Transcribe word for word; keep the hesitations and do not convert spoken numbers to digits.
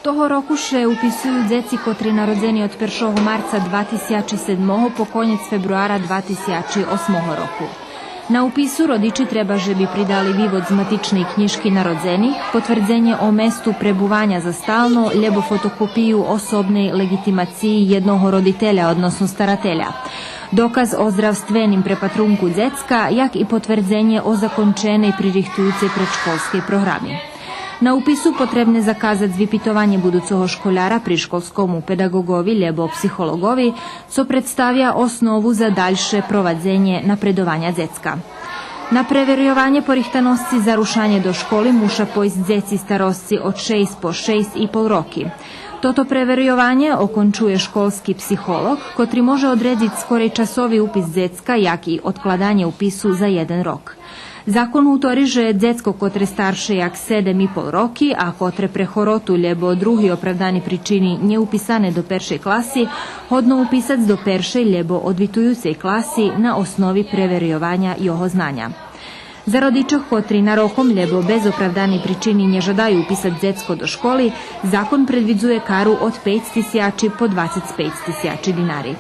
Того року ше уписую дзеци котри народзени од першого марца два тисячи седмого по конєц фебруара два тисячи осмого року. На упису родичи треба же би придали вивод з матичней кнїжки народзених, потвердзенє о месту пребуваня за стално, лєбо фотокопию особней леґитимациї єдного родителя, односно старателя, доказ о здравственим препатрунку дзецка, як и потвердзенє о законченей пририхтуюцей предшколскей програми. На упису потребне заказац випитованє будуцого школяра пришколскому педаґоґови лєбо психолоґови, цо представя основу за дальше провадзенє напредованя дзецка. На преверйованє порихтаносци за рушанє до школи муша пойсц дзеци старосци од шейсц по шейсц и пол роки. Тото преверйованє окончує школски психолоґ, котри може одредзиц скорей часови упис дзецка, як и одкладанє упису за єден рок. Закон гутори же дзецко котре старше як седем и пол роки, а котре пре хороту лєбо други оправдани причини нє уписане до першей класи, годно уписац до першей лєбо одвитуюцей класи на основи преверйованя його знаня. За родичох котри нароком лєбо без оправдани причини нє жадаю уписац дзецко до школи, закон предвидзує кару од пейц тисячи по двацец пейц тисячи динари.